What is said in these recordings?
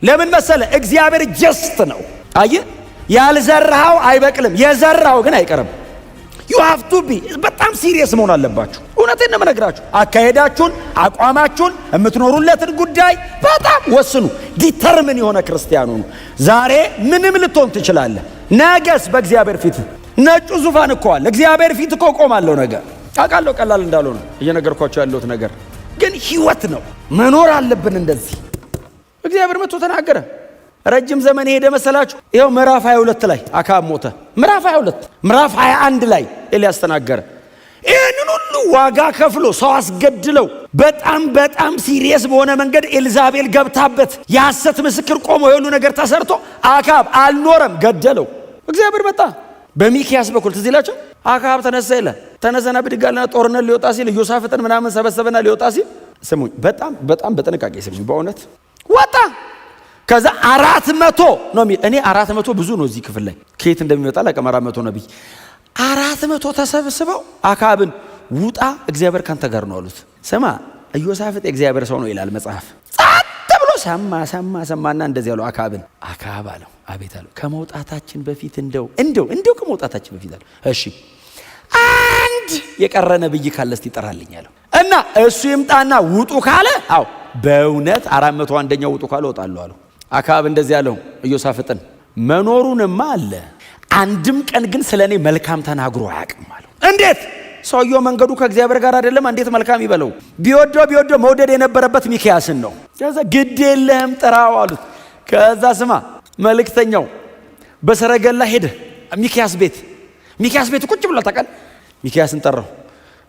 ለምን መሰለ? እግዚአብሔር just ነው። አየህ፣ ያልዘራኸው አይበቅልም፣ የዘራው ግን አይቀርም። You have to be በጣም serious መሆን አለባችሁ። እውነቴን ነው የምነግራችሁ። አካሄዳችሁን፣ አቋማችሁን፣ የምትኖሩለትን ጉዳይ በጣም ወስኑ። Determined የሆነ ክርስቲያን ሁኑ። ዛሬ ምንም ልትሆን ትችላለህ። ነገስ በእግዚአብሔር ፊት ነጩ ዙፋን እኮ አለ። እግዚአብሔር ፊት እኮ እቆማለሁ ነገ። አውቃለሁ ቀላል እንዳልሆነ እየነገርኳቸው ያለሁት ነገር ግን ህይወት ነው። መኖር አለብን እንደዚህ። እግዚአብሔር መጥቶ ተናገረ። ረጅም ዘመን ሄደ መሰላችሁ? ይኸው ምዕራፍ 22 ላይ አክዓብ ሞተ። ምዕራፍ 22፣ ምዕራፍ 21 ላይ ኤልያስ ተናገረ። ይህንን ሁሉ ዋጋ ከፍሎ፣ ሰው አስገድለው፣ በጣም በጣም serious በሆነ መንገድ ኤልዛቤል ገብታበት፣ የሐሰት ምስክር ቆሞ፣ የሁሉ ነገር ተሰርቶ አክዓብ አልኖረም፣ ገደለው። እግዚአብሔር መጣ በሚኪያስ በኩል። ትዝ ይላቸው፣ አክዓብ ተነሳ ይላል። ተነሰና ብድግ አለና ጦርነት ሊወጣ ሲል ኢዮሳፍጥን ምናምን ሰበሰበና ሊወጣ ሲል፣ ስሙኝ፣ በጣም በጣም በጥንቃቄ ስሙኝ። በእውነት ወጣ። ከዛ 400 ነው የሚል። እኔ 400 ብዙ ነው። እዚህ ክፍል ላይ ከየት እንደሚመጣ አላቅም። 400 ነቢይ፣ 400 ተሰብስበው አክዓብን ውጣ፣ እግዚአብሔር ካንተ ጋር ነው አሉት። ስማ፣ ኢዮሳፍጥ የእግዚአብሔር ሰው ነው ይላል መጽሐፍ። ጸጥ ብሎ ሰማ ሰማ ሰማና እንደዚህ አለው አክዓብን። አክዓብ አለው፣ አቤት አለው። ከመውጣታችን በፊት እንደው ከመውጣታችን በፊት አለው፣ እሺ፣ አንድ የቀረ ነብይ ካለ እስቲ ይጠራልኝ አለው። እና እሱ ይምጣና ውጡ ካለ፣ አው በእውነት 401ኛው ውጡ ካለ እወጣለሁ አለው። አክዓብ እንደዚህ አለው ኢዮሳፍጥን፣ መኖሩንማ አለ፣ አንድም ቀን ግን ስለ እኔ መልካም ተናግሮ አያውቅም አለው። እንዴት? ሰውየው መንገዱ ከእግዚአብሔር ጋር አይደለም። እንዴት መልካም ይበለው? ቢወደው ቢወደው መውደድ የነበረበት ሚኪያስን ነው። ከዛ ግድ የለህም ጥራው አሉት። ከዛ ስማ፣ መልእክተኛው በሰረገላ ሄደ ሚኪያስ ቤት። ሚኪያስ ቤት ቁጭ ብሏል ታውቃለህ። ሚኪያስን ጠራው።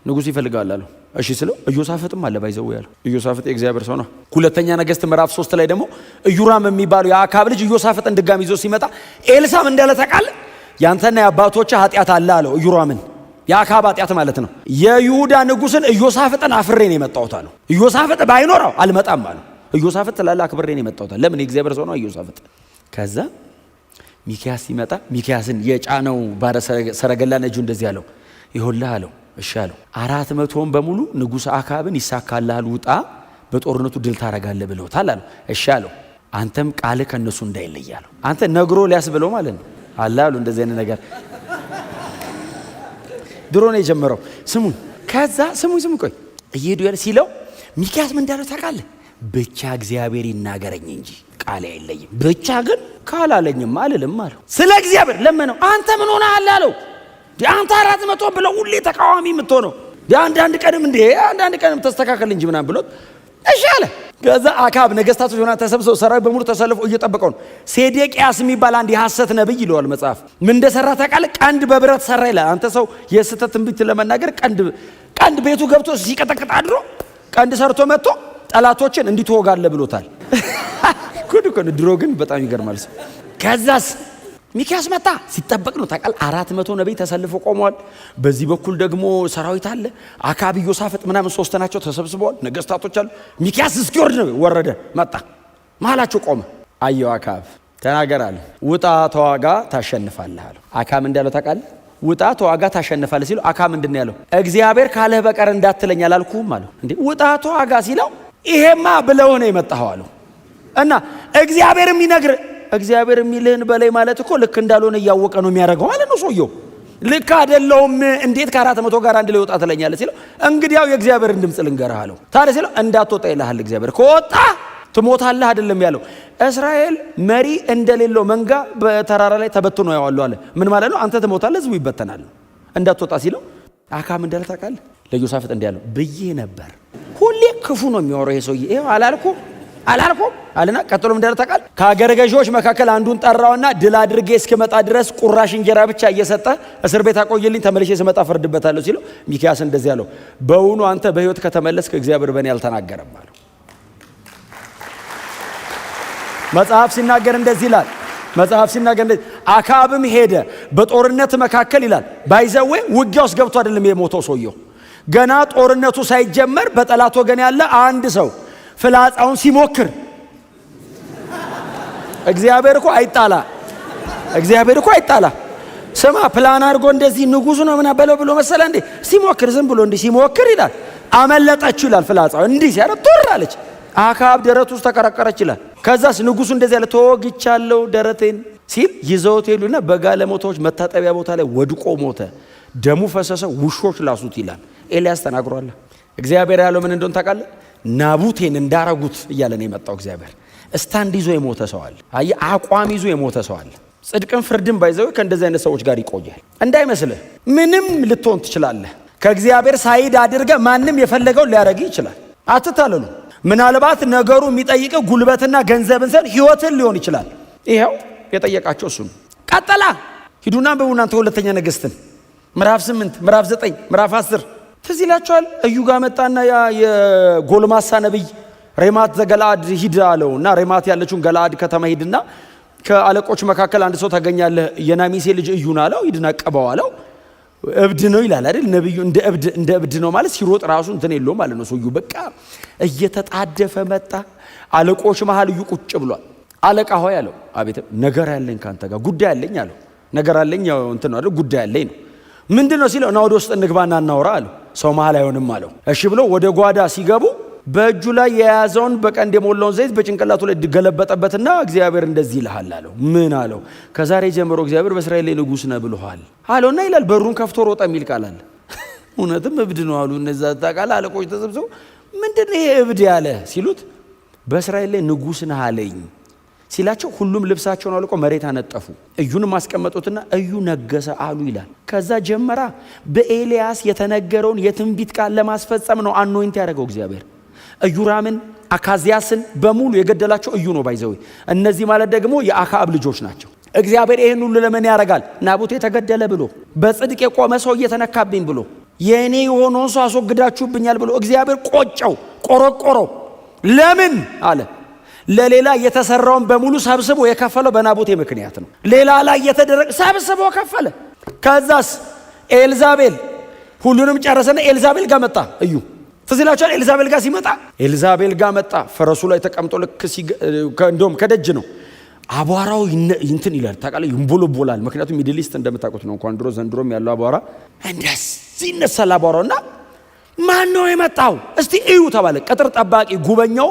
ንጉሱ ይፈልጋል አለው። እሺ ስለው ኢዮሳፍጥም አለ by the way ያለው። ኢዮሳፍጥ የእግዚአብሔር ሰው ነው። ሁለተኛ ነገሥት ምዕራፍ 3 ላይ ደግሞ ኢዮራም የሚባለው የአክዓብ ልጅ ኢዮሳፍጥን ድጋሚ ይዞ ሲመጣ ኤልሳም እንዳለ ታውቃለህ። ያንተና የአባቶችህ ኃጢአት አለ አለው ኢዮራምን። የአክዓብ ኃጢአት ማለት ነው። የይሁዳ ንጉስን ኢዮሳፍጥን አፍሬ ነው የመጣሁት አለው። ኢዮሳፍጥ ባይኖረው አልመጣም አለው። ኢዮሳፍጥ ስላለ አክብሬ ነው የመጣሁት። ለምን? የእግዚአብሔር ሰው ነው ኢዮሳፍጥ። ከዛ ሚኪያስ ሲመጣ ሚኪያስን የጫነው ባለ ሰረገላ ነጂው እንደዚህ አለው፣ ይኸውልህ አለው። እሺ አለው። 400ውን በሙሉ ንጉሥ አክዓብን ይሳካልሃል፣ ውጣ፣ በጦርነቱ ድል ታረጋለህ ብለውታል አለው። እሺ አለው። አንተም ቃልህ ከእነሱ እንዳይለይ አለው። አንተ ነግሮ ሊያስብለው ማለት ነው። አለ አሉ እንደዚህ አይነት ነገር ድሮ ነው የጀመረው። ስሙኝ፣ ከዛ ስሙኝ ስሙኝ፣ ቆይ፣ እየሄዱ ያለ ሲለው ሚኪያስ ምን እንዳለው ታውቃለህ? ብቻ እግዚአብሔር ይናገረኝ እንጂ ቃሌ አይለይም። ብቻ ግን ካላለኝም አልልም አለው። ስለ እግዚአብሔር ለመነው። አንተ ምን ሆነሃል አለው። አንተ 400 ብለው ሁሌ ተቃዋሚ የምትሆነው፣ አንዳንድ ቀንም እንዴ አንዳንድ ቀንም ተስተካከል እንጂ ምናምን ብሎት እሺ አለ። ከዛ አክዓብ ነገስታቶች ሆና ተሰብስበው ሰራዊት በሙሉ ተሰልፎ እየጠበቀው ነው። ሴዴቅያስ የሚባል አንድ የሐሰት ነብይ ይለዋል መጽሐፍ። ምን እንደሰራ ታውቃለህ? ቀንድ በብረት ሰራ ይላል። አንተ ሰው የስህተት ትንቢት ለመናገር ቀንድ ቤቱ ገብቶ ሲቀጠቅጥ አድሮ ቀንድ ሰርቶ መጥቶ ጠላቶችን እንዲህ ትወጋለህ ብሎታል። ጉድ እኮ ነው። ድሮ ግን በጣም ይገርማል ሰው። ከዛስ ሚኪያስ መጣ። ሲጠበቅ ነው ታውቃለህ። 400 ነቢይ ተሰልፎ ቆመዋል። በዚህ በኩል ደግሞ ሰራዊት አለ። አክዓብ፣ ኢዮሳፍጥ ምናምን ሶስት ናቸው ተሰብስበዋል። ነገስታቶች አሉ። ሚኪያስ እስኪወርድ ነው። ወረደ፣ መጣ፣ መሀላቸው ቆመ። አየው አክዓብ፣ ተናገር አለ። ውጣ ተዋጋ፣ ታሸንፋለህ አለው። አክዓብ እንዳለው ታውቃለህ። ውጣ ተዋጋ ታሸንፋለህ ሲለው አክዓብ ምንድን ነው ያለው? እግዚአብሔር ካለህ በቀር እንዳትለኝ አላልኩህም አለው። እንዴ፣ ውጣ ተዋጋ ሲለው ይሄማ ብለው ነው የመጣኸው አለው። እና እግዚአብሔር የሚነግር እግዚአብሔር የሚልህን በላይ ማለት እኮ ልክ እንዳልሆነ እያወቀ ነው የሚያደርገው ማለት ነው። ሰውየው ልክ አይደለውም። እንዴት ከ400 ጋር አንድ ላይ ወጣ ትለኛለህ ሲለው እንግዲያው የእግዚአብሔርን ድምፅ ልንገርህ አለው። ታዲያ ሲለው እንዳትወጣ ይልሃል እግዚአብሔር፣ ከወጣ ትሞታለህ አይደለም ያለው። እስራኤል መሪ እንደሌለው መንጋ በተራራ ላይ ተበትኖ ያዋሉ አለ። ምን ማለት ነው? አንተ ትሞታለህ፣ ህዝቡ ይበተናል። እንዳትወጣ ሲለው አክዓብ እንዳለ ታውቃለህ? ለኢዮሳፍጥ እንዲህ አለው፣ ብዬ ነበር። ሁሌ ክፉ ነው የሚያወራው ይሄ ሰውዬ። ይኸው አላልኩም አላልኩም አለና ቀጥሎም እንዳለ ታውቃለህ? ከአገረ ገዢዎች መካከል አንዱን ጠራውና ድል አድርጌ እስክመጣ ድረስ ቁራሽ እንጀራ ብቻ እየሰጠ እስር ቤት አቆይልኝ፣ ተመልሼ ስመጣ ፈርድበታለሁ ሲለው ሚኪያስ እንደዚህ አለው፣ በውኑ አንተ በሕይወት ከተመለስክ እግዚአብሔር በእኔ አልተናገረም አለው። መጽሐፍ ሲናገር እንደዚህ ይላል። መጽሐፍ ሲናገር እንደዚህ፣ አክዓብም ሄደ በጦርነት መካከል ይላል። By the way ውጊያ ውስጥ ገብቶ አይደለም የሞተው ሰውየው። ገና ጦርነቱ ሳይጀመር በጠላት ወገን ያለ አንድ ሰው ፍላጻውን ሲሞክር፣ እግዚአብሔር እኮ አይጣላ፣ እግዚአብሔር እኮ አይጣላ። ስማ፣ ፕላን አድርጎ እንደዚህ ንጉሱ ነው ምና በለው ብሎ መሰለ እንዴ? ሲሞክር፣ ዝም ብሎ እንዲህ ሲሞክር ይላል አመለጠችው ይላል። ፍላጻው እንዲህ ሲያደርግ ቱር አለች። አክዓብ ደረት ውስጥ ተቀረቀረች ይላል። ከዛስ ንጉሱ እንደዚህ ያለ ተወግቻለሁ ደረቴን ሲል ይዘውት ሄዱና በጋለሞታዎች መታጠቢያ ቦታ ላይ ወድቆ ሞተ። ደሙ ፈሰሰ፣ ውሾች ላሱት ይላል። ኤልያስ ተናግሯል። እግዚአብሔር ያለው ምን እንደሆነ ታውቃለህ? ናቡቴን እንዳረጉት እያለ ነው የመጣው እግዚአብሔር። stand ይዞ የሞተ ሰው አለ። አየህ፣ አቋም ይዞ የሞተ ሰው አለ። ጽድቅን ፍርድን by the way ከእንደዚህ አይነት ሰዎች ጋር ይቆያል። እንዳይመስልህ ምንም ልትሆን ትችላለህ። ከእግዚአብሔር side አድርገህ ማንም የፈለገውን ሊያደርግ ይችላል። አትታለሉ። ምናልባት ነገሩ የሚጠይቀው ጉልበትና ገንዘብን ሳይሆን ህይወትን ሊሆን ይችላል። ይኸው የጠየቃቸው እሱ ነው። ቀጠላ ሂዱና አንብቡ እናንተ ሁለተኛ ነገሥትን ምዕራፍ 8፣ ምዕራፍ 9፣ ምዕራፍ 10 ትዝ ይላችኋል። እዩ ጋር መጣና ያ የጎልማሳ ነቢይ ሬማት ዘገለአድ ሂድ አለው እና ሬማት ያለችውን ገለአድ ከተማ ሂድና ከአለቆች መካከል አንድ ሰው ታገኛለህ፣ የናሜሲ ልጅ እዩን አለው። ሂድና ቅባው አለው። እብድ ነው ይላል አይደል? ነብዩ እንደ እብድ ነው ማለት ሲሮጥ ራሱ እንትን የለውም ማለት ነው። ሰውዬው በቃ እየተጣደፈ መጣ። አለቆች መሀል እዩ ቁጭ ብሏል። አለቃ ሆይ አለው። አቤት። ነገር አለኝ ካንተ ጋር፣ ጉዳይ አለኝ አለው። ነገር አለኝ ያው እንትን ነው አይደል? ጉዳይ አለኝ ነው። ምንድን ነው ሲለው፣ ና ወደ ውስጥ እንግባና እናውራ አለው። ሰው መሀል አይሆንም አለው። እሺ ብሎ ወደ ጓዳ ሲገቡ በእጁ ላይ የያዘውን በቀንድ የሞላውን ዘይት በጭንቅላቱ ላይ ገለበጠበትና እግዚአብሔር እንደዚህ ይልሃል አለው። ምን አለው? ከዛሬ ጀምሮ እግዚአብሔር በእስራኤል ላይ ንጉሥ ነህ ብሎሃል አለውና ይላል። በሩን ከፍቶ ሮጠ የሚል ቃል አለ። እውነትም እብድ ነው አሉ እነዛ ታውቃለህ፣ አለቆች ተሰብስበው ምንድን ነው ይሄ እብድ ያለ ሲሉት፣ በእስራኤል ላይ ንጉሥ ነህ አለኝ ሲላቸው ሁሉም ልብሳቸውን አውልቀው መሬት አነጠፉ። እዩንም አስቀመጡትና እዩ ነገሰ አሉ ይላል። ከዛ ጀመራ በኤልያስ የተነገረውን የትንቢት ቃል ለማስፈጸም ነው anoint ያደረገው እግዚአብሔር። ኢዮራምን፣ አካዚያስን በሙሉ የገደላቸው እዩ ነው by the way። እነዚህ ማለት ደግሞ የአክዓብ ልጆች ናቸው። እግዚአብሔር ይህን ሁሉ ለምን ያደርጋል? ናቡቴ ተገደለ ብሎ፣ በጽድቅ የቆመ ሰው እየተነካብኝ ብሎ፣ የእኔ የሆነውን ሰው አስወግዳችሁብኛል ብሎ እግዚአብሔር ቆጨው፣ ቆረቆረው። ለምን አለ? ለሌላ የተሰራውን በሙሉ ሰብስቦ የከፈለው በናቡቴ ምክንያት ነው። ሌላ ላይ የተደረገ ሰብስቦ ከፈለ። ከዛስ ኤልዛቤል ሁሉንም ጨረሰና ኤልዛቤል ጋር መጣ እዩ። ትዝ ይላችኋል። ኤልዛቤል ጋር ሲመጣ፣ ኤልዛቤል ጋር መጣ። ፈረሱ ላይ ተቀምጦ ልክ እንደውም ከደጅ ነው፣ አቧራው እንትን ይላል ታውቃለህ፣ ይንቦለቦላል። ምክንያቱም Middle East እንደምታውቁት ነው። እንኳን ድሮ ዘንድሮም ያለው አቧራ እንደዚህ ይነሳል አቧራው። እና ማን ነው የመጣው እስቲ እዩ ተባለ። ቅጥር ጠባቂ ጉበኛው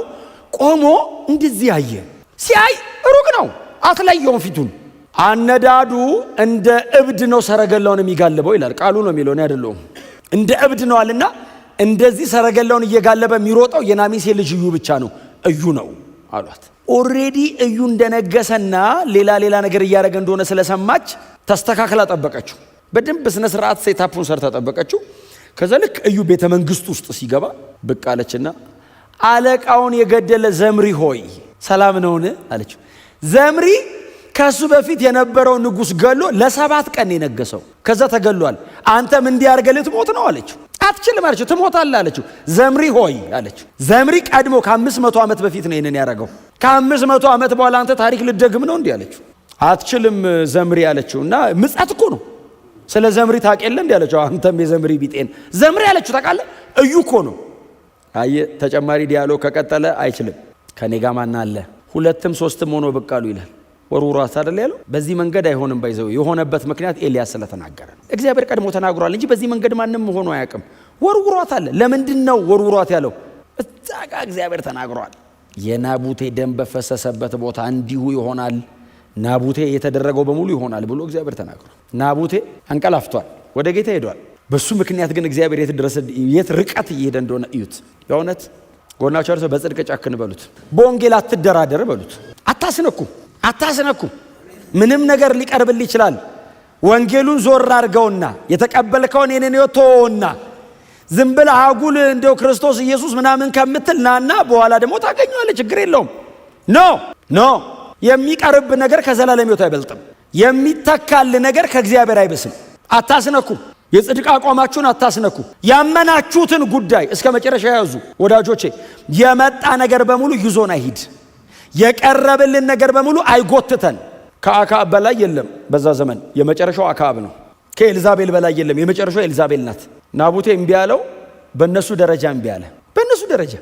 ቆሞ እንደዚህ አየ። ሲያይ ሩቅ ነው፣ አትለየውም ፊቱን። አነዳዱ እንደ እብድ ነው ሰረገላውን የሚጋልበው ይላል ቃሉ ነው የሚለው፣ እኔ አይደለሁም። እንደ እብድ ነው አለና እንደዚህ ሰረገላውን እየጋለበ የሚሮጠው የናሜሲ ልጅ እዩ ብቻ ነው፣ እዩ ነው አሏት። Already እዩ እንደነገሰና ሌላ ሌላ ነገር እያደረገ እንደሆነ ስለሰማች ተስተካክላ ጠበቀችው። በደንብ ስነ ስርዓት setup ኡን ሰርታ ጠበቀችው። ከዛ ልክ እዩ ቤተ መንግስት ውስጥ ሲገባ ብቅ አለችና አለቃውን የገደለ ዘምሪ ሆይ ሰላም ነውን? አለችው። ዘምሪ ከእሱ በፊት የነበረው ንጉሥ ገሎ ለ7 ቀን የነገሰው፣ ከዛ ተገሏል። አንተም እንዲህ አድርገህ ልትሞት ነው አለችው። አትችልም አለችው። ትሞታለህ አለችው። ዘምሪ ሆይ አለችው። ዘምሪ ቀድሞ ከ500 ዓመት በፊት ነው ይህንን ያደረገው። ከ500 ዓመት በኋላ አንተ ታሪክ ልትደግም ነው እንዲህ አለችው። አትችልም ዘምሪ አለችው። እና ምጸት እኮ ነው። ስለ ዘምሪ ታውቅ የለ እንዲህ አለችው። አንተም የዘምሪ ቢጤን ዘምሪ አለችው። ታውቃለህ፣ እዩ እኮ ነው። አየህ፣ ተጨማሪ dialogue ከቀጠለ አይችልም። ከኔ ጋር ማን አለ? ሁለትም ሶስትም ሆኖ ብቅ አሉ ይላል። ወርውሯት አይደል ያለው? በዚህ መንገድ አይሆንም። By the way የሆነበት ምክንያት ኤልያስ ስለተናገረ ነው። እግዚአብሔር ቀድሞ ተናግሯል እንጂ በዚህ መንገድ ማንም ሆኖ አያውቅም። ወርውሯት አለ። ለምንድን ነው ወርውሯት ያለው? እዛ ጋ እግዚአብሔር ተናግሯል። የናቡቴ ደም በፈሰሰበት ቦታ እንዲሁ ይሆናል፣ ናቡቴ የተደረገው በሙሉ ይሆናል ብሎ እግዚአብሔር ተናግሯል። ናቡቴ አንቀላፍቷል፣ ወደ ጌታ ሄዷል። በሱ ምክንያት ግን እግዚአብሔር የት ድረስ፣ የት ርቀት እየሄደ እንደሆነ እዩት። የእውነት ጎናቸው ሰው በጽድቅ ጨክን በሉት። በወንጌል አትደራደር በሉት። አታስነኩ፣ አታስነኩ። ምንም ነገር ሊቀርብል ይችላል። ወንጌሉን ዞር አድርገውና የተቀበልከውን የኔን ሕይወት ተወውና ዝም ብለህ አጉል እንደው ክርስቶስ ኢየሱስ ምናምን ከምትል ናና በኋላ ደግሞ ታገኘዋለህ። ችግር የለውም። No, no፣ የሚቀርብ ነገር ከዘላለም ሕይወት አይበልጥም። የሚተካል ነገር ከእግዚአብሔር አይብስም። አታስነኩ። የጽድቅ አቋማችሁን አታስነኩ። ያመናችሁትን ጉዳይ እስከ መጨረሻ ያዙ። ወዳጆቼ፣ የመጣ ነገር በሙሉ ይዞን አይሂድ። የቀረበልን ነገር በሙሉ አይጎትተን። ከአክዓብ በላይ የለም። በዛ ዘመን የመጨረሻው አክዓብ ነው። ከኤልዛቤል በላይ የለም። የመጨረሻው ኤልዛቤል ናት። ናቡቴ እምቢ ያለው በእነሱ ደረጃ እምቢ አለ። በእነሱ ደረጃ፣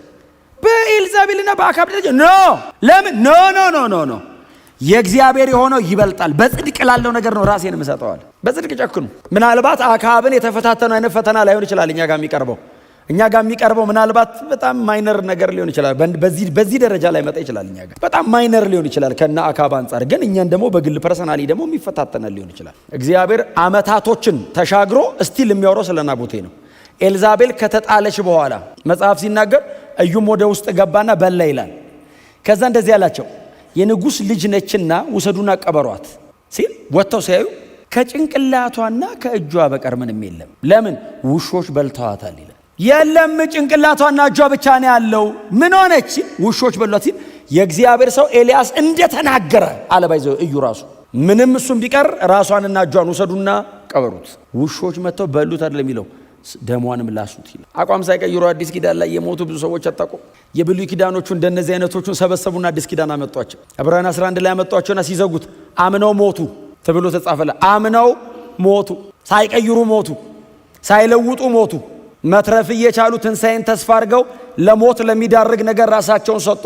በኤልዛቤልና በአክዓብ ደረጃ no። ለምን no, no, no, no, no። የእግዚአብሔር የሆነው ይበልጣል። በጽድቅ ላለው ነገር ነው ራሴን የምሰጠው አለ። በጽድቅ ጨክኑ። ምናልባት አክዓብን የተፈታተነው አይነት ፈተና ላይሆን ይችላል እኛ ጋር የሚቀርበው። እኛ ጋር የሚቀርበው ምናልባት በጣም minor ነገር ሊሆን ይችላል። በዚህ ደረጃ ላይ መጣ ይችላል። እኛ ጋር በጣም minor ሊሆን ይችላል ከነ አካብ አንጻር፣ ግን እኛን ደግሞ በግል personally ደግሞ የሚፈታተነን ሊሆን ይችላል። እግዚአብሔር አመታቶችን ተሻግሮ still የሚያወራው ስለ ናቡቴ ነው። ኤልዛቤል ከተጣለች በኋላ መጽሐፍ ሲናገር እዩም ወደ ውስጥ ገባና በላ ይላል። ከዛ እንደዚህ ያላቸው የንጉሥ ልጅ ነችና ውሰዱና ቀበሯት ሲል ወጥተው ሲያዩ ከጭንቅላቷና ከእጇ በቀር ምንም የለም። ለምን? ውሾች በልተዋታል ይላል። የለም ጭንቅላቷና እጇ ብቻ ነው ያለው። ምን ሆነች? ውሾች በሏት ሲል የእግዚአብሔር ሰው ኤልያስ እንደተናገረ አለ። By the way እዩ ራሱ ምንም እሱም ቢቀር ራሷንና እጇን ውሰዱና ቀበሩት። ውሾች መጥተው በሉት አይደለም የሚለው፣ ደሟንም ላሱት ይላል። አቋም ሳይቀይሩ አዲስ ኪዳን ላይ የሞቱ ብዙ ሰዎች አታውቁም። የብሉይ ኪዳኖቹ እንደነዚህ አይነቶቹን ሰበሰቡና አዲስ ኪዳን አመጧቸው። ዕብራውያን 11 ላይ አመጧቸውና ሲዘጉት አምነው ሞቱ ተብሎ ተጻፈለ። አምነው ሞቱ፣ ሳይቀይሩ ሞቱ፣ ሳይለውጡ ሞቱ። መትረፍ እየቻሉ ትንሣኤን ተስፋ አድርገው ለሞት ለሚዳርግ ነገር ራሳቸውን ሰጡ።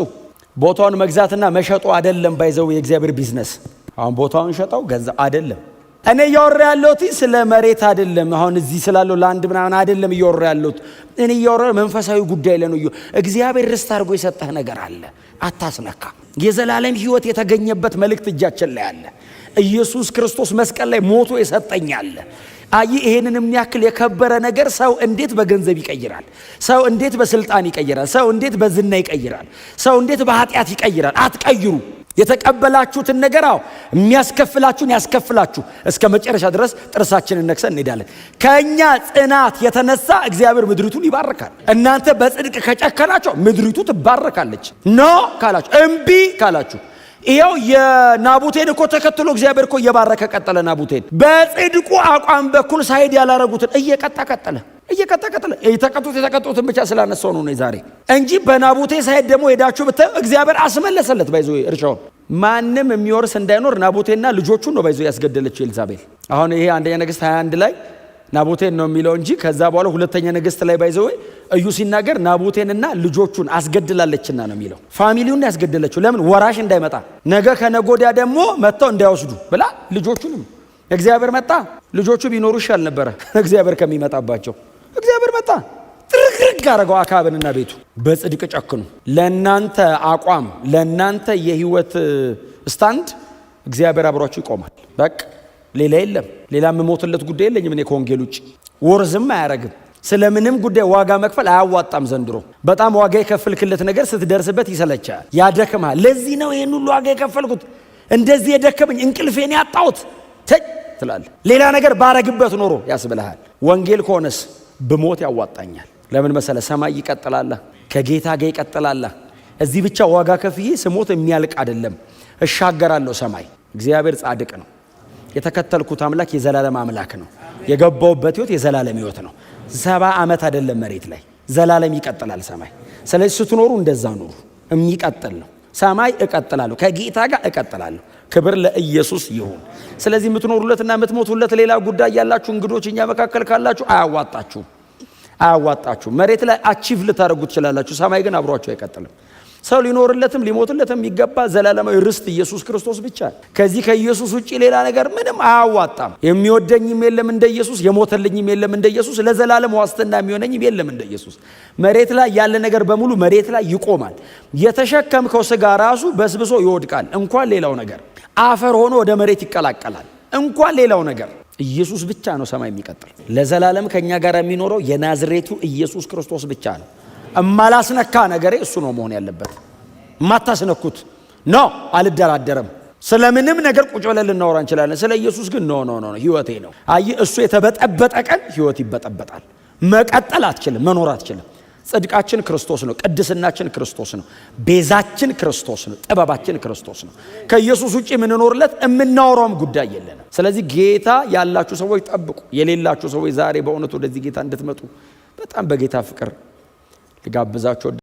ቦታውን መግዛትና መሸጡ አይደለም by the way የእግዚአብሔር ቢዝነስ። አሁን ቦታውን ሸጠው ገዛ አይደለም። እኔ እያወራ ያለሁት ስለ መሬት አይደለም። አሁን እዚህ ስላለው land ምናምን አይደለም እያወራ ያለሁት። እኔ እያወራ መንፈሳዊ ጉዳይ ላይ ነው። እግዚአብሔር ርስት አድርጎ የሰጠህ ነገር አለ፣ አታስነካ። የዘላለም ሕይወት የተገኘበት መልእክት እጃችን ላይ አለ። ኢየሱስ ክርስቶስ መስቀል ላይ ሞቶ የሰጠኝ አለ። አይ ይሄንን የሚያክል የከበረ ነገር ሰው እንዴት በገንዘብ ይቀይራል? ሰው እንዴት በስልጣን ይቀይራል? ሰው እንዴት በዝና ይቀይራል? ሰው እንዴት በኃጢአት ይቀይራል? አትቀይሩ። የተቀበላችሁትን ነገር አዎ የሚያስከፍላችሁን ያስከፍላችሁ። እስከ መጨረሻ ድረስ ጥርሳችንን ነክሰን እንሄዳለን። ከእኛ ጽናት የተነሳ እግዚአብሔር ምድሪቱን ይባርካል። እናንተ በጽድቅ ከጨከናችሁ ምድሪቱ ትባረካለች። No ካላችሁ፣ እምቢ ካላችሁ ይኸው የናቡቴን እኮ ተከትሎ እግዚአብሔር እኮ እየባረከ ቀጠለ። ናቡቴን በጽድቁ አቋም በኩል side ያላረጉትን እየቀጣ ቀጠለ፣ እየቀጣ ቀጠለ። የተቀጡትን ብቻ ስላነሳው ነው ዛሬ እንጂ በናቡቴ side ደግሞ ሄዳችሁ ብታዩ እግዚአብሔር አስመለሰለት። By the way እርሻውን ማንም የሚወርስ እንዳይኖር ናቡቴና ልጆቹን ነው by the way ያስገደለችው ኤልዛቤል። አሁን ይሄ አንደኛ ነገሥት 21 ላይ ናቡቴን ነው የሚለው እንጂ ከዛ በኋላ ሁለተኛ ነገሥት ላይ by the way እዩ ሲናገር ናቡቴንና ልጆቹን አስገድላለችና ነው የሚለው። Family ውን ያስገደለችው ለምን? ወራሽ እንዳይመጣ ነገ ከነገ ወዲያ ደግሞ መጥተው እንዳይወስዱ ብላ ልጆቹንም። እግዚአብሔር መጣ። ልጆቹ ቢኖሩ ይሻል ነበረ እግዚአብሔር ከሚመጣባቸው። እግዚአብሔር መጣ፣ ጥርግርግ አረገው አክዓብንና ቤቱ። በጽድቅ ጨክኑ። ለእናንተ አቋም፣ ለእናንተ የህይወት stand እግዚአብሔር አብሯችሁ ይቆማል። በቃ ሌላ የለም። ሌላ የምሞትለት ጉዳይ የለኝም እኔ ከወንጌል ውጭ። Worth ም አያረግም። ስለምንም ጉዳይ ዋጋ መክፈል አያዋጣም። ዘንድሮ በጣም ዋጋ የከፈልክለት ነገር ስትደርስበት ይሰለቻል፣ ያደክምሃል። ለዚህ ነው ይህን ሁሉ ዋጋ የከፈልኩት፣ እንደዚህ የደከመኝ፣ እንቅልፌን ያጣሁት ትላለህ። ሌላ ነገር ባረግበት ኖሮ ያስብልሃል። ወንጌል ከሆነስ ብሞት ያዋጣኛል። ለምን መሰለ? ሰማይ ይቀጥላላ፣ ከጌታ ጋር ይቀጥላላ። እዚህ ብቻ ዋጋ ከፍዬ ስሞት የሚያልቅ አይደለም፣ እሻገራለሁ ሰማይ። እግዚአብሔር ጻድቅ ነው። የተከተልኩት አምላክ የዘላለም አምላክ ነው። የገባውበት ህይወት የዘላለም ህይወት ነው። 70 ዓመት አይደለም መሬት ላይ፣ ዘላለም ይቀጥላል ሰማይ። ስለዚህ ስትኖሩ እንደዛ ኑሩ። የሚቀጥል ነው ሰማይ። እቀጥላለሁ፣ ከጌታ ጋር እቀጥላለሁ። ክብር ለኢየሱስ ይሁን። ስለዚህ የምትኖሩለትና የምትሞቱለት ሌላ ጉዳይ ያላችሁ እንግዶች እኛ መካከል ካላችሁ አያዋጣችሁም፣ አያዋጣችሁም። መሬት ላይ achieve ልታደርጉ ትችላላችሁ፣ ሰማይ ግን አብሯችሁ አይቀጥልም። ሰው ሊኖርለትም ሊሞትለትም የሚገባ ዘላለማዊ ርስት ኢየሱስ ክርስቶስ ብቻ። ከዚህ ከኢየሱስ ውጭ ሌላ ነገር ምንም አያዋጣም። የሚወደኝም የለም እንደ ኢየሱስ፣ የሞተልኝም የለም እንደ ኢየሱስ፣ ለዘላለም ዋስትና የሚሆነኝም የለም እንደ ኢየሱስ። መሬት ላይ ያለ ነገር በሙሉ መሬት ላይ ይቆማል። የተሸከምከው ስጋ ራሱ በስብሶ ይወድቃል። እንኳን ሌላው ነገር አፈር ሆኖ ወደ መሬት ይቀላቀላል። እንኳን ሌላው ነገር ኢየሱስ ብቻ ነው ሰማይ የሚቀጥል። ለዘላለም ከኛ ጋር የሚኖረው የናዝሬቱ ኢየሱስ ክርስቶስ ብቻ ነው። እማላስነካ ነገሬ እሱ ነው መሆን ያለበት። እማታስነኩት no፣ አልደራደርም። ስለምንም ነገር ቁጭ ብለን ልናወራ እንችላለን። ስለ ኢየሱስ ግን no, no, no፣ ህይወቴ ነው። አይ እሱ የተበጠበጠ ቀን ህይወት ይበጠበጣል። መቀጠል አትችልም፣ መኖር አትችልም። ጽድቃችን ክርስቶስ ነው። ቅድስናችን ክርስቶስ ነው። ቤዛችን ክርስቶስ ነው። ጥበባችን ክርስቶስ ነው። ከኢየሱስ ውጭ የምንኖርለት የምናወራውም ጉዳይ የለንም። ስለዚህ ጌታ ያላችሁ ሰዎች ጠብቁ። የሌላችሁ ሰዎች ዛሬ በእውነት ወደዚህ ጌታ እንድትመጡ በጣም በጌታ ፍቅር ልጋብዛችሁ።